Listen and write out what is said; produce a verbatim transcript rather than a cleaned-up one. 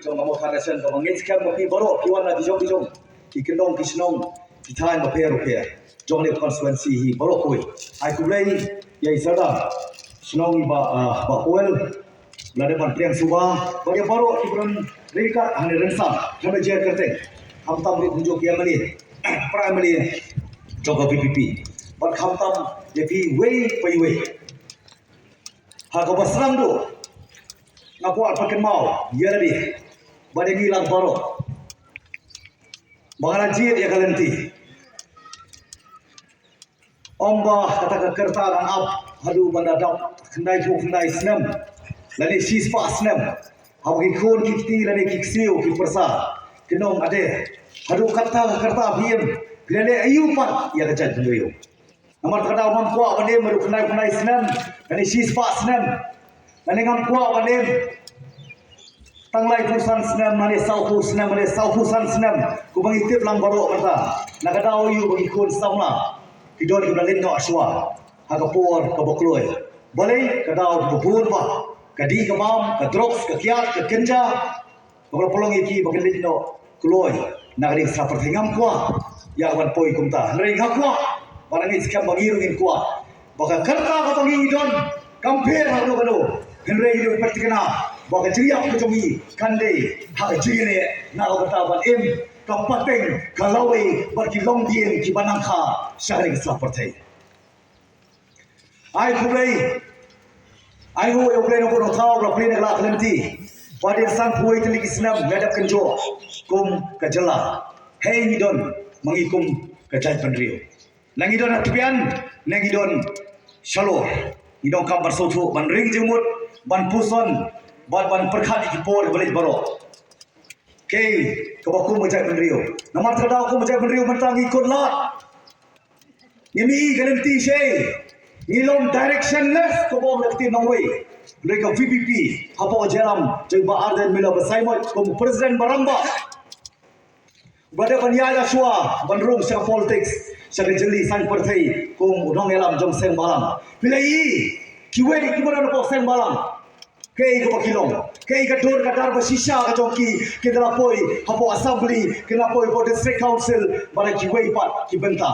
Jong ka Mawthadraishan kaba ngeit skhem ba phi baroh phi wan na ki jong ki jong ki kyndong ki shnong ki thaiñ bapher bapher jong ne constituency hi baroh kawei. Ai khublei ïa i Sardar shnong i Bah, ah, Bah Powell, la dei ban pdiang suba bad ïa baroh ki briew ryngkat ha ne rynsan ha ne jer kyrteng. Khamtam ruh kumjuh ki M L A, para M L A jong ka V P P bad khamtam ïa phi iwei pa iwei. Ha kaba sdang duh nga kwah ban pynkynmaw ïa lade bad ïa ngi lang baroh ba nga la jied ïa ka lynti. Ym ba kata ka rta kan ap haduh ban da dap khyndai phew khyndai snem lane shispah snem. Haba ki khun ki kti lane ki ksiew ki pyrsa ki nong ade, haduh kata ka rta phi im phi la leh aïu pat ïa ka jaitbynriew. Namar kata ngam kwah ban im haduh khyndai phew khyndai snem lane shispah snem. Lane ngam kwah ban im tang laiphew san snem lane sawphew snem lane sawphew san snem. Kumba ngi tip lang baroh mynta na ka daw ïa ba ki khun samla ki don kiba la leit noh shuwa ha ka por kaba kloi. Balei ka daw kaba bun ba ka dih ka bam, ka drugs, ka kiad, ka kynja, kaba la pynlong ïa ki ba kin leit noh kloi na ka ding sla pyrthei. Ngam kwah ïa ban poi kumta. Hynrei nga kwah ba ngi skhem ba ngi ruh ngin kwah ba ka rta kaba ngi don kam pher ha kano kano. Hynrei ngi dei ban pyrkhat ba ka jingïap ka jong ngi kan dei ha ka jingïaleh na ka bynta ban im ka pateng ka lawei bad ki longdien kiba nang kha sha ka ding sla pyrthei. Ai khublei. Ai nguh ïa U Blei nongbuh nongthaw ba la plie na ka la ka lynti ba dei san phew wei tylli ki snem nga dep kynjoh kum ka jylla. Hei ngi don ma ngi kum ka jaitbynriew. Na ngi don ha tbian ne ngi don shalor, ngi donkam ban sngewthuh, ban ring jingmut, ban puson bad ban pyrkhat ïa ki por ba leit baroh. Kei kaba kum ka jaitbynriew, namar ka daw kum ka jaitbynriew mynta ngi kut lad. Ngi mih ka lynti shei, ngi long directionless ka bym da kti nongwei. Hynrei ka V P P hapoh ka jingïalam jong Bah Ardent Miller Basaiawmoit kum president ba rangbah, ba dei ban ïaid shuwa ban rung sha ka politics, sha ka jylli saiñ pyrthei kum u nongïalam jong seng balang. Phi la ïohi kiwei kiba don hapoh seng balang, kaei kaba ki long, kaei ka dur ka dar ba shisha ka jong ki, ki da la poi hapoh assembly, ki da la poi hapoh district council bad kiwei pat ki bynta.